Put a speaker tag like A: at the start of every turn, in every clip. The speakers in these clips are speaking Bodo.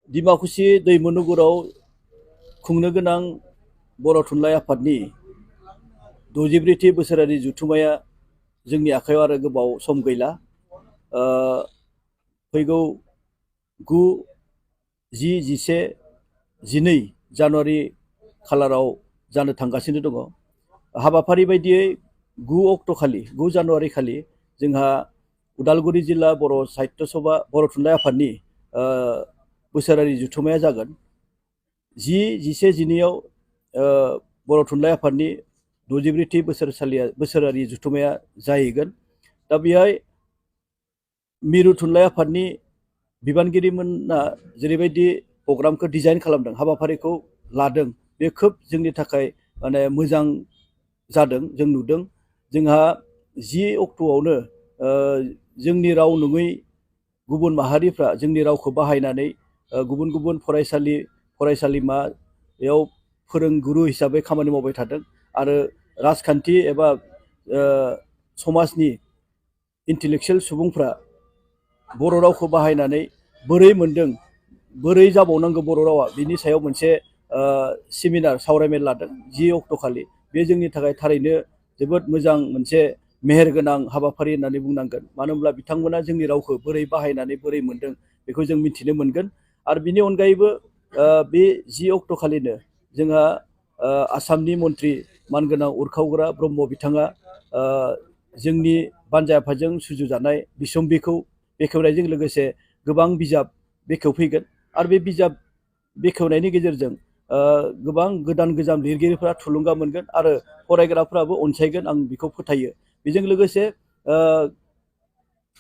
A: डिमाकुसि दैमुनुगुराव खुंनो गोनां बर' थुनलाइ आफादनि 64थि बोसोरारि जथुम्माया जोंनि आखायाव आरो गोबाव सम गैला। फैगौ 9, 10, 11, 12 जानुवारि खालाराव जानो थांगासिनो दङ। हाबाफारि बायदियै 9 जानुवारि खालि जोंहा उदालगुरि जिल्ला बर' साहित्य सभा बर' थुनलाइ आफादनि बोसोरारि जथुम्माया जागोन। 10, 11, 12आव बर' थुनलाइ आफादनि 64थि बोसोरारि जथुम्माया जाहैगोन। दा बेहाय मिरु थुनलाइ आफादनि बिबानगिरिमोना जेरैबायदि प्रग्रामखौ डिजाइन खालामदों, हाबाफारिखौ लादों, बे खोब जोंनि थाखाय माने मोजां जादों, जों नुदों। जोंहा 10 अक्ट'आवनो जोंनि राव नङै गुबुन माहारिफ्रा जोंनि रावखौ बाहायनानै गुबुन गुबुन फरायसालिमायाव फोरोंगुरु हिसाबै खामानि मावबाय थादों आरो राजखान्थि एबा समाजनि इन्टेलेक्सुयेल सुबुंफ्रा बर' रावखौ बाहायनानै बोरै मोनदों, बोरै जाबावनांगौ बर' रावा, बिनि सायाव मोनसे सेमिनार सावरायमेल लादों 10 अक्ट' खालि। बे जोंनि थाखाय थारैनो जोबोद मोजां मोनसे मेहेरगोनां हाबाफारि होननानै बुंनांगोन। मानो होनब्ला बिथांमोना जोंनि रावखौ बोरै बाहायनानै बोरै मोनदों बेखौ जों मिथिनो मोनगोन। आरो बिनि अनगायैबो बे 10 अक्ट' खालिनो जोंहा आसामनि मन्त्रि मानगोनां उरखावग्रा ब्रह्म बिथाङा जोंनि बानजाय आफादजों सुजुजानाय बिसम्बिखौ बेखेवनायजों लोगोसे गोबां बिजाब बेखेवफैगोन। आरो बे बिजाब बेखेवनायनि गेजेरजों गोबां गोदान गोजाम लिरगिरिफोरा थुलुंगा मोनगोन आरो फरायग्राफ्राबो अनसायगोन, आं बेखौ फोथायो। बेजों लोगोसे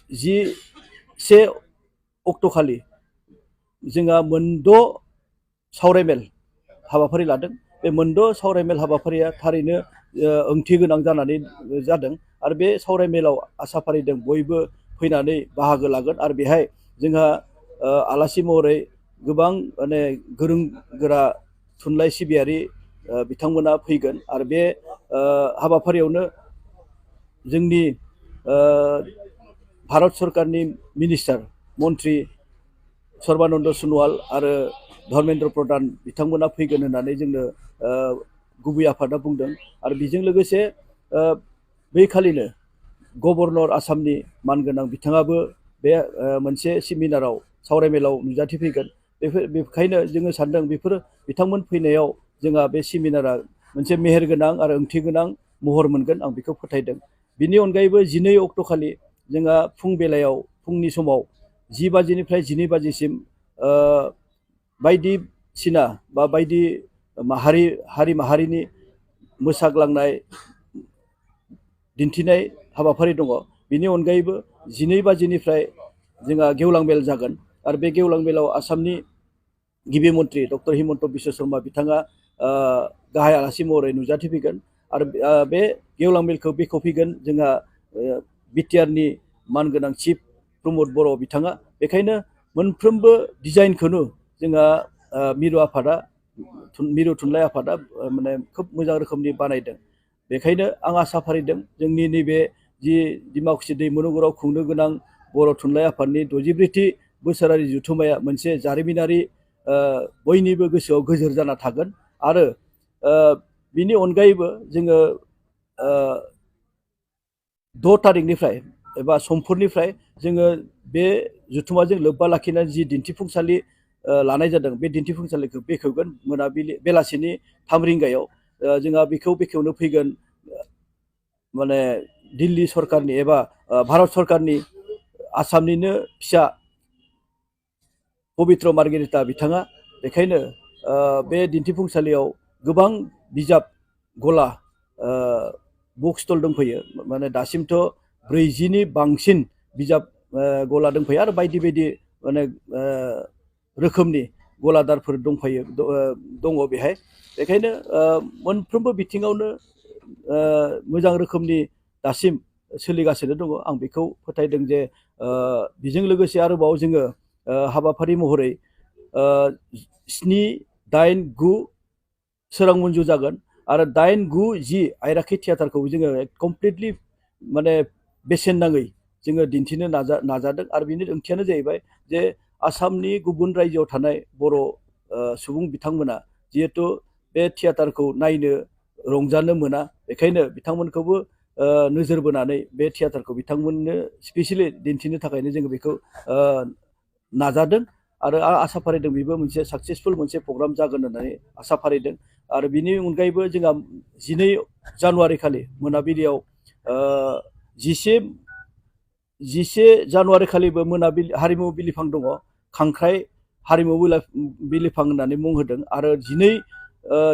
A: 11 अक्ट' खालि जोंहा 6 सावरायमेल हाबाफारि लादों। बे 6 सावरायमेल हाबाफारिया थारैनो ओंथि गोनां जानानै जादों आरो बे सावरायमेलाव आसा फारिदों बयबो फैनानै बाहागो लागोन। आरो बेहाय जोंहा आलासि महरै गोबां माने गोरों गोरा थुनलाइ सिबियारि बिथांमोना फैगोन। आरो बे हाबाफारियावनो जोंनि भारत सरकारनि मिनिस्टार मन्त्रि सर्बानन्द सन'वाल आरो धर्मेन्द्र प्रधान बिथांमोना फैगोन होननानै जोंनो गुबै आफादा बुंदों। आरो बेजों लोगोसे बै खालिनो गभर्नर आसामनि मानगोनां बिथाङाबो बे मोनसे सेमिनाराव सावरायमेलाव नुजाथिफैगोन। बेखायनो जोङो सानदों बेफोर बिथांमोन फैनायाव जोंहा बे सेमिनारा मोनसे मेहेरगोनां आरो ओंथि गोनां महर मोनगोन, आं बेखौ फोथायदों। बिनि अनगायैबो 12 अक्ट' खालि जोंहा फुंनि समाव 10 बाजिनिफ्राय 12 बाजिसिम बायदिसिना बा बायदि हारि माहारिनि मोसाग्लांनाय दिन्थिनाय हाबाफारि दङ। बिनि अनगायैबो 12 बाजिनिफ्राय जोंहा गेवलां मेल जागोन। आरो बे गेवलां मेलाव आसामनि गिबि मन्त्रि डक्टर हिमन्त बिश्व शर्मा बिथाङा गाहाय आलासि महरै नुजाथिफैगोन। आरो बे गेवलां मेलखौ बेखेवफैगोन जोंहा बिटिआरनि मानगोनां चिफ प्रमद बर' बिथाङा। बेखायनो मोनफ्रोमबो डिजाइनखौनो जोंहा मिरु थुनलाइ आफादा माने खोब मोजां रोखोमनि बानायदों। बेखायनो आं आसा फारिदों जोंनि नैबे जि डिमाकुसि दैमुनुगुराव खुंनो गोनां बर' थुनलाइ आफादनि 64थि बोसोरारि जथुम्माया मोनसे जारिमिनारि बयनिबो गोसोआव गोजोर जाना थागोन। आरो बिनि अनगायैबो जोङो 6 थारिखनिफ्राय एबा समफोरनिफ्राय जोङो बे जथुम्माजों लोब्बा लाखिनानै जि दिन्थिफुंसालि लानाय जादों, बे दिन्थिफुंसालिखौ बेखेवगोन। बेलासिनि 3 रिंगायाव जोंहा बेखौ बेखेवनो फैगोन माने दिल्ली सरकारनि एबा भारत सरकारनि आसामनिनो फिसा पबित्र मार्गेरिटा बिथाङा। बेखायनो बे दिन्थिफुंसालियाव गोबां बिजाब गला बुक स्टल दंफैयो। माने दासिमथ' 40नि बांसिन बिजाब गला दंफैयो आरो बायदि बायदि माने रोखोमनि गलादारफोर दङ बेहाय। बेखायनो मोनफ्रोमबो बिथिङावनो मोजां रोखोमनि दासिम सोलिगासिनो दङ। आं बेखौ फोथायदों जे बेजों लोगोसे आरोबाव जोङो हाबाफारि महरै 7, 8, 9 सोरां मन्जु जागोन। आरो 8, 9, 10 आयराखि थियाटारखौ जोङो कमप्लिटलि माने बेसेन नाङै जोङो दिन्थिनो नाजादों। आरो बिनि ओंथियानो जाहैबाय जे आसामनि गुबुन रायजोआव थानाय बर' सुबुं बिथांमोना जिहेथु बे थियाटारखौ नायनो रंजानो मोना, बेखायनो बिथांमोनखौबो नोजोर बोनानै बे थियाटारखौ बिथांमोननो स्पेसियेलि दिन्थिनो थाखायनो जोङो बेखौ नाजादों आरो आसा फारिदों बेबो मोनसे साक्सेसफुल मोनसे प्रग्राम जागोन होननानै आसा फारिदों। आरो बिनि अनगायैबो जोंहा 12 जानुवारि खालि मोनाबिलियाव 11 जानुवारि खालिबो मोनाबिलि हारिमु बिलिफां दङ, खांख्राइ हारिमु बिलिफां होननानै मुं होदों। आरो 12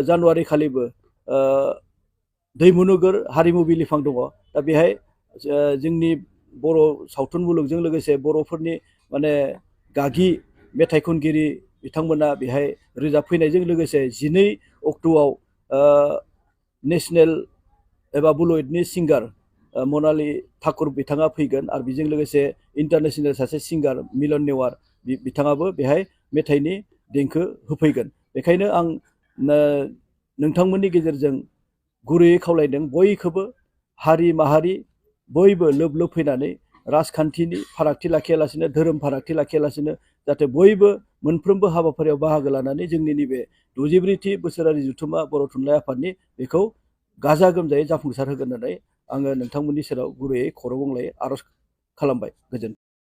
A: जानुवारि खालिबो दैमुनुगुर हारिमु बिलिफां दङ। दा बेहाय जोंनि बर' सावथुन मुलुगजों लोगोसे बर'फोरनि माने गागि मेथाइ खनगिरि बिथांमोना बेहाय रोजाबफैनायजों लोगोसे 12 अक्ट'आव नेसनेल एबा बलिउडनि सिंगार मनालि ठाकुर बिथाङा फैगोन आरो बेजों लोगोसे इन्टारनेसनेल सासे सिंगार मिलन नेवार बिथाङाबो बेहाय मेथाइनि देंखो होफैगोन। बेखायनो आं नोंथांमोननि गेजेरजों गुरैयै खावलायदों बयखौबो हारि माहारि बयबो लोब लोब फैनानै राजखान्थिनि फारागथि लाखियालासिनो, धोरोम फारागथि लाखियालासिनो जाहाथे बयबो मोनफ्रोमबो हाबाफारियाव बाहागो लानानै जोंनि नैबे 64थि बोसोरारि जथुम्मा बर' थुनलाइ आफादनि बेखौ गाजा गोमजायै जाफुंसार होगोन होननानै आङो नोंथांमोननि सेराव गुरैयै खर' गंग्लायै आर'ज खालामबाय। गोजोन्थों।